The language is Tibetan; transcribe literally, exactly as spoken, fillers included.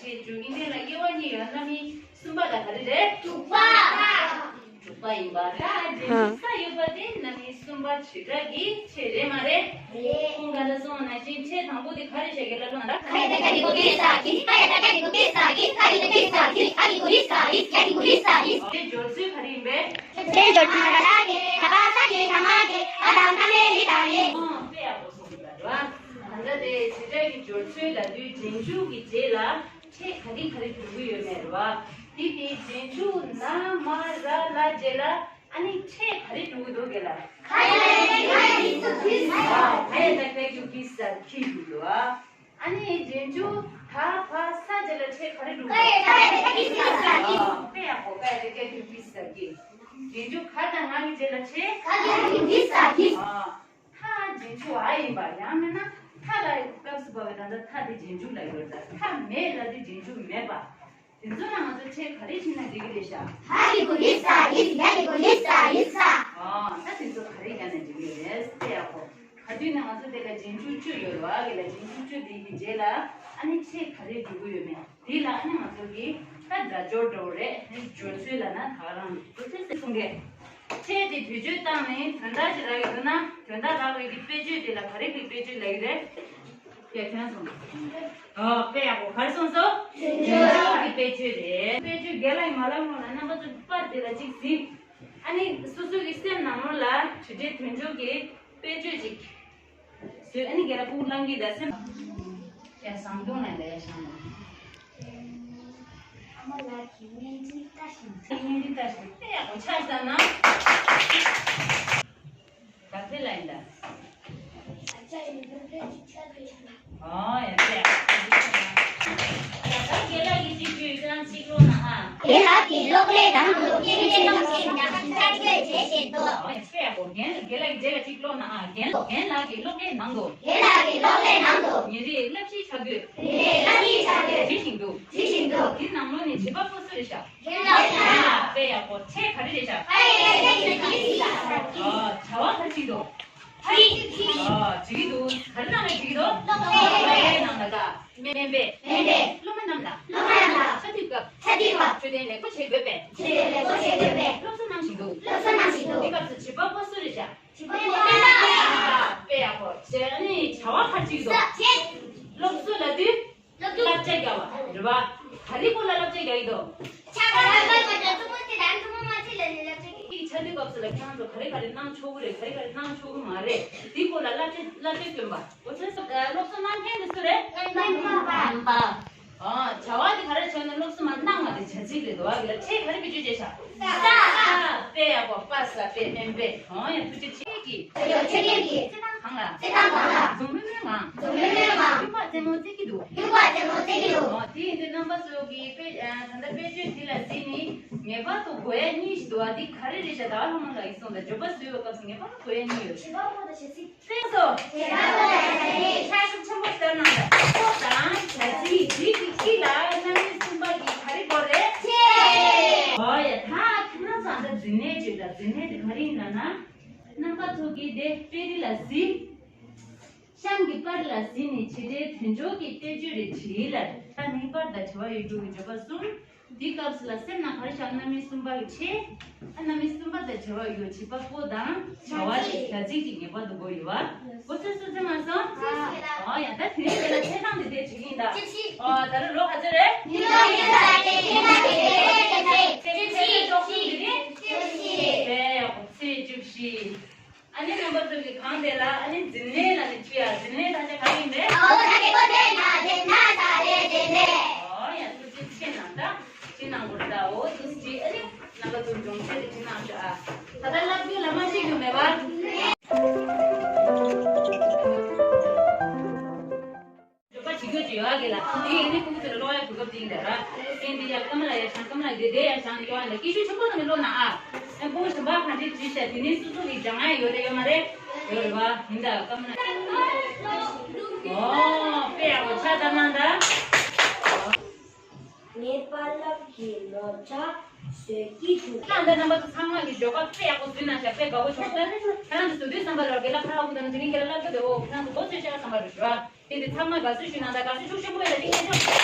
དེ་འཇུག་ཡིན་དེ་ལ་དབྱེ་བ་གཉིས་ཡོད། རྣམ་དབྱེ་གསུམ་པ་དང་ག་རེ་རེད། དྲུག་པ། དྲུག་པ་ཡིན་པ། ད་རྗེས་འཇུག་ས་ཡོད་པ་དེ་རྣམ་དབྱེ་གསུམ་པ་བྱེ་བྲག་གི་ཕྱེད་རེད་མ་རེད། རེད། ཁོང་ག་ལ་སོང་ན་ཞིང་ཕྱེད་དང་པོ་དེ་ག་རེ་བྱ་གི་ལ་ལོ་ན་ད། ཁ་ཡ་ད་ཀ་དི་གོ་གི་ས་གི་ཁ་ཡ་ད་ཀ་དི་གོ་གི་ས་གི་ཁ་ཡ་ད་གི་ས་གི་ཁ་གི་གོ་གི་ས་གི་ཡ་གི་གོ་གི་ས་གི། དེ་སྦྱོར་ཚུལ་ག་རེ་ཡིན་པས། ཕྱེད་སྦྱོར་ཚུལ་ན་ར་གི་ད་པ་ས་གི་ད་མ་གི་ཨ་དང་ད་མེ་ལི་ད་ལི། ཨང་དཔེ་ཡག་པོ་གསུངས་འདུག་ད་རེད་བ། ད་ལྟ་དེ་བྱེ་བྲག་གི་སྦྱོར་ཚུལ་ལ་དུས་རྗེས་འཇུག་གི་རྗེས་ལ་ཕྱེད་ག་རེ་ག་རེ་འགྲོ་གི་ཡོད་མེད་རེད་བ། དེ་དེ་རྗེས་འཇུག་ན་མ་ར་ལ་རྗེས་ལ་ཨ་ནི་ཕྱེད་ག་རེ་འགྲོ་གི་འདུག་གས་ལ། ཁ་ཡ་ཡ་ཡ་ཡ་ཡིན་སུ་ཁྲིས། ཨ་ཁ་ཡ་ད་ཁ་ཡ་འཇུག་གི་ས་ཁི་འདུག་ལ། ཨ་ནི་རྗེས་འཇུག་ད་ཕ་ས་རྗེས་ལ་ཕྱེད་ག་རེ་འགྲོ་གི་འདུག་ཁ་ཡ་ད་ཁ་ཡ་ད་ཁི་སི་ས་ཁི། ཨ་དཔེ་ཡག་པོ། ཁ་ཡ་ད་ཁ་ཡ་འཇུག་གི་ས་ཁི། རྗེས་འཇུག་ག་དང་ང་གི་རྗེས་ལ་ཕྱེད། ཁ་ཡ་ད་ཁི་སི་ས་ཁི། ཨ། མཐའ་རྗེས་འཇུག་ཨ་ཡིན་པ། ཡང་མིན་ན་མཐའ་ལ་སྐབས་སུ་བབས་པའི་ད་ལྟ་མཐའ་དེ་རྗེས་འཇུག་ལ་ཡོད་ད། མཐའ་མེད་ལ་དེ་རྗེས་འཇུག་མེད་པ། དེ་ཚོ་ལ་ང་ཚོ་ཕྱེད་ག་རེ་བྱས་ན་འགྲིག་གི་རེད་ཤག་ཧ་གི་གུ་ལི་ས་ཡིས་ཡ་གི་གུ་ལི་ས་ཡིས་ས། ཨ་ད་དེ་ཚོ་ག་རེ་བརྒྱབ་ན་འགྲིག་གི་རེད། དཔེ་ཡག་པོ། ག་དུས་ན་ང་ཚོ་དེ་ལ་རྗེས་འཇུག་བཅུ་ཡོད་རེད་བ། གི་ལ་རྗེས་འཇུག་བཅུ་དེ་གི་རྗེས་ལ་ཨ་ནི་ཕྱེད་ག་རེ་འགྲོ་གི་ཡོད་མེད། དེ་ལ་ཨ་ནི་ང་ཚོ་གི་ད་སྒྲ་སྦྱོར་འདྲ་བོ་རེད། ཨ་ནི་སྦྱོར་ཚུལ་ལ་ན་ད་ག་རང་འདུག་ཚེ་ཚེ་གསུང་གི། ཕྱེད་དེ་བེད་སྤྱོད་བཏང་ནས་དོན་དག་ཅིག་རག་གི་འདུག་ན་དོན་དག་རག་པའི་གི་དཔེ་བརྗོད་དེ་ལ་ག་རེ་གི་དཔེ་བརྗོད་ལབ་ཀྱི་རེད། ཡ་ཁྱོད་སོང་། ཨོ་དཔེ་ཡག་པོ། ག་རེ་སོང་སོ། དོན་འཇོག་གི་དཔེ་བརྗོད་རེད། དཔེ་བརྗོད་རྒན་ལགས་ཀྱིས་མ་ལབ་རུང་ལ་རྣམ་པ་ཚོ་པར་དེ་ལ་ཅིག་གཟིགས། ཨ་ནི་སོ་སོ་གི་སེམས་ནང་ལོགས་ལ་བྱེད་སྒྲའི་དོན་འཇོག་གི་དཔེ་བརྗོད་ཅིག་བཟོས། ཨ་ནི་རྒན་ལགས་ཕུག་ལང་གི་ད་སེམས། ཡ་བཟང་པོ་ན་ལ་ཡ་བཟང་པོ། ཨ་མ་ལགས་ཀྱིས་བརྙན་འཕྲིན་ལྟ་བཞིན། བརྙན་འཕྲིན་ལྟ་བཞིན་དཔེ་ཡག་པོ་ཆགས་བསམ་ན། ག་ཚོད་ལ་ཡིན་ད། ཨ་ཅག་ཡིན་དུས་དཔེ་ཅིག་ཆགས་ཀྱི་ཡོད། ཨོ་ཡ་དཔེ་ཡག་པོ། ཡ་ད་རྒན་ལགས་ཀྱིས་ཅིག་བརྗོད་ཙང་ཅིག་ཀློག་ན་ཨ། རྒན་ལགས་ཀྱིས་གློག་ཀླད་ནང་དུ་ཀེ་རི་ཀློག་ཅིག་ནང་ཆ་བགོས་བྱེད་བཞིན་འདུག་ཨོ་ཡ་དཔེ་ཡག་པོ། རྒན་རྒན་ལགས་ཀྱིས་རྗེས་ལ་ཅིག་ཀློག་ན་ཨ། རྒན་རྒན་ལགས་ཀྱིས་གློག་ཀླད་ནང་དུ། རྒན་ལགས་ཀྱིས་གློག་ཀླད་ནང་དུ། ཉིན་རེའི་བསླབ་གཞིའི་བྱ་དགོས། ཉིན་རེའི་བསླབ་གཞིའི་བྱ་དགོས། བྲིས་བཞིན་འདུག་བྲིས་བཞིན་འདུག་དེ་ནང་ལོགས་ནས་བྱེད་པ་པོ་སུ་རེད་ཤག་རྒན་ལགས། རྒན་ལགས། དཔེ་ཡག་པོ། ཕྱེད་ག་རེ་རེད་ཤག་ཨ་ཡ་ཡ་ཡ་ཡ་ཡ་ཡ། ཨ་བྱ་བ་ག་རེ་བྱེད་ཀྱི་འདུག་བྲིས། བྲིས། ཨ་བྲིས་ཀྱི་འདུག་ག་རེ་ནང་ལ་བྲིས་ཀྱི་འདུག་སློབ་གྲྭའི་ནང་ལ། ད་སྨན་པས། སྨན་པས། སློབ་མ་རྣམས་ལ། སློབ་མ་རྣམས་ལ། ཆར་དུས་སྐབས། ཆར་དུས་སྐབས། འཕྲོད་བསྟེན་ལེགས་པོ་བྱེད་དགོས་པས། འཕྲོད་བསྟེན་ལེགས་པོ་བྱེད་དགོས་པས། སློབ་གསོ་གནང་བཞིན་འདུག་སློབ་གསོ་གནང་བཞིན་འདུག་དེ་སྐབས་སུ་བྱེད་པ་པོ་སུ་རེད་ཤག་བྱེད་པ་པོ་སྨན་པ། དཔེ་ཡག་པོ། བྱས་ནས་བྱ་བ་ག་རེ་བྱེད་ཀྱི་འདུག་སློབ་གསོ་ལབ་དུས། སློབ་ཕྲུག་བསླབ་བྱ་རྒྱག་པ་རེད་པ། ག་རེའི་སྐོར་ལ་བསླབ་བྱ་རྒྱག་གི་འདུག་ཆ་ག་རང་ག་མ་འདྲ་གཙོ་བོ་དེ་རང་ཐུན་མོང་མ་ཚད་ལ་ནི་བསླབ་བྱ་རྒྱག་གི། ཆར་དུས་སྐབས་སུ་ལ་ཁྱེད་རང་ཚོ་ག་རེ་ག་རེ་གནང་ཆོག་གི་རེད། ག་རེ་ག་རེ་གནང་ཆོག་གི་མ་རེད། དེའི་སྐོར་ལ་བསླབ་བྱ་བསླབ་བྱ་སྟོན་པ། འོ་ཚོད་སོ། སློབ་གསོ་གནང་མཁན་དེ་སུ་རེད། སྨན་པ། སྨན་པ། ཨ་བྱ་བ་དེ་ག་རེ་བྱས་ན་སློབ་གསོ་མ་གནང་བ་དེ་བྱ་ཚིག་རེད་འདུག་བ། གི་ལ་ཕྱེད་ག་རེ་བེད་སྤྱོད་བྱས་ཤག་ས། ས། དཔེ་ཡག་པོ། པ་ས་དཔེ་སྨན་པས། ཨང་ཡང་ཐུགས་རྗེ་ཆེ་གི། ཆོས་རྒྱལ་གྱིས། གང་ལ། རྩེད་ཐང་གང་ལ། རྫོང་དཔོན་མོའི་ངང་། རྫོང་དཔོན་མོའི་ངང་། ཡུག་པ་རྩེད་མོ་རྩེ་གི་འདུག་ཡུག་པ་རྩེད་མོ་རྩེ་གི་འདུག་ཨོ་དེ་ཡིན་དུས་རྣམ་པ་ཚོ་གིས་དཔེ་ཨ་ད་ལྟ་དཔེ་བརྗོད་འདི་ལ་གཟིགས་ནས་ངེས་པར་དུ་གོ་ཡ་གཉིས་ཤིག་འདུག་བ། འདི་ག་རེ་རེད་ཤག་ད་ལྷ་མོ་ལགས་ཀྱིས་གསུངས་པ། བརྗོད་པ་བཟོས་པའི་སྐབས་སུ་ངེས་པར་དུ་གོ་ཡ་གཉིས་ཡོད། བྱེད་པ་པོ་དང་བྱ་ཚིག་དཔེ་སོ། བྱེད་པ་པོ་དང་བྱ་ཚིག་ཆ་ཤུགས་ཆེན་པོ་ལྟར་གནང་དང་པོ་དང་བྱ་ཚིག་འདི་གི་དཀྱིལ་ལ་རྣམ་དབྱེ་གསུམ་པ་གི་ག་རེ་དགོས་རེད། ཕྱེད། ཨོ་ཡ་ད་ཁྱེད་རང་ཚོ་ཨ་ད་འཛིན་གནས་བརྗོད་དང་། འཛིན་གནས་དེ་ག་རེ་ཡིན་ལབ་ན། རྣམ་པ་ཚོ་གིས་དེ་དཔེ་རིས་ལ་གཟིགས། གཤམ་གྱི་པར་ལ་གཟིགས་ནས་བྱེད་སྒྲའི་དོན་འཇོག་གི་དཔེ་བརྗོད་རེ་བྲིས་ལ། ད་ནི་པར་དང་བྲལ་བ་ཡོད་རྒྱུ་གི་བརྗོད་པ་གསུམ། འདི་སྐབས་སུ་ལ་སེམས་ནང་ག་རེ་བཞག། རྣམ་དབྱེ་གསུམ་པ་གི་ཕྱེད། ཨ་རྣམ་དབྱེ་གསུམ་པ་དང་བྲལ་བ་ཡོད་རྒྱུ་བྱེད་པ་པོ་དང་བྱ་བ་ཞིག་བྱ་ཚིག་ཅིག་ངེས་པར་དུ་དགོས་ཡོད་པ། འོ་ཚོད་སུ་ཚོད་མ་སོང་། ཨ་ཡ་ད་དེ་ནས་དེ་ལ་འཆད་སྟངས་དེ་དེ་བྲིས་ཡིན་ད། ཨ་ད་ལོ་ལོ་ག་ཚོད་རེད། ཉི་མ་ཉི་མ་ལ་དེ་ཚེ་ན་དེ་དེ་དེ་དེ་དེ་ཚེ་ཚེ་བཅུ་བཞི་རེད། བཅུ་བཞི། དཔེ་ཡག་པོ། ཚེ་བཅུ་བཞི། ཨ་ནི་རྣམ་པ་ཚོ་གི་གང་དེ་ལ་ཨ་ནི་འཛིན་གནས་ལ་ནི་བྲིས་ཡ། འཛིན་གནས་ད་ཆ་ག་རེ་ཡིན་པས། ཨོ་ད་དེ་ཀོ་དེ་ན་དེ་ན་ད་རེ་དེ་ནས། ཨོ་ཡ་ཐུགས་རྗེ་ཆེ་གནང་། ད་བྲིས་གནང་དགོས་རེད་ད། འོ་དུ་བྲིས། ཨ་ནི་རྣམ་པ་ཚོ་འབྱུང་ཚད་དེ་བྲིས་གནང་ཤོག་ཨ། ད་ལྟ་བསླབ་རྒྱུ་ལ་མ་ཤེས་རྒྱུ་མེད་པ། འཇོག་པ་བྱེད་རྒྱུ་ཅིག་ཡོད་ཨ་གི་ལ། དེ་ཡིན་ནི་ཁོང་ཚོ་ལ་ཀློག་ཡ་གོ་སྐབས་དེ་ཡིན་ད་ར། དེ་འདི་ཡ་ཀ་མ་ལ་ཡ་བྱང་ཀ་མ་ལ་དེ་དེ་ཡ་བྱང་ཀློག་ཡ་ལ་སྐད་ཤུགས་ཆེན་པོ་བཏང་ནས་ཀློག་ན་ཨ། ཨ་ཕྲུ་གུ་གཞན་པ་གང་འདྲས་བྲིས་ཤག་དེ་ནི་སོ་སོ་གི་སྦྱང་ཡ་ཡོད་རེད་ཡོད་མ་རེད། ཡོད་རེད་བ། ཡིན་ད་ཀ་མ་ལ། ཨོ་དཔེ་ཡག་པོ་ཆ་ད་གནང་ད། ངའི་པཱ་ལགས་ཀྱིས་ནོར་ཇ་བཟོས་ཀྱི་འདུག་ད་ལྟ་རྣམ་པ་ཚོ་ཚང་མ་གིས་ཞོགས་ཀ་དཔེ་ཡག་པོ་བཟོས་གནང་ཤག་དཔེ་དགའ་པོ་བྱུང་། ད་ཁྱེད་རང་ཚོ་བཟོ་དུས་ཙམ་པ་ལ་རྒན་ལགས་ཕར་ཧ་གོ་དང་དེ་རིང་རྒན་ལགས་སླེབས་ཀྱི་འདུག་འོ་ཁྱེད་རང་ཚོ་མགོ་ཚོས་ཤག་བསམ་པ་རེད་ཞུ་བ། དེ་འདི་ཚང་མ་དགའ་བསུ་ཞུ་གནང་ད། དགའ་བསུ་ཤུགས་ཆེན་པོ་ཡོད་ད། དེ་ངེད་ཚོ་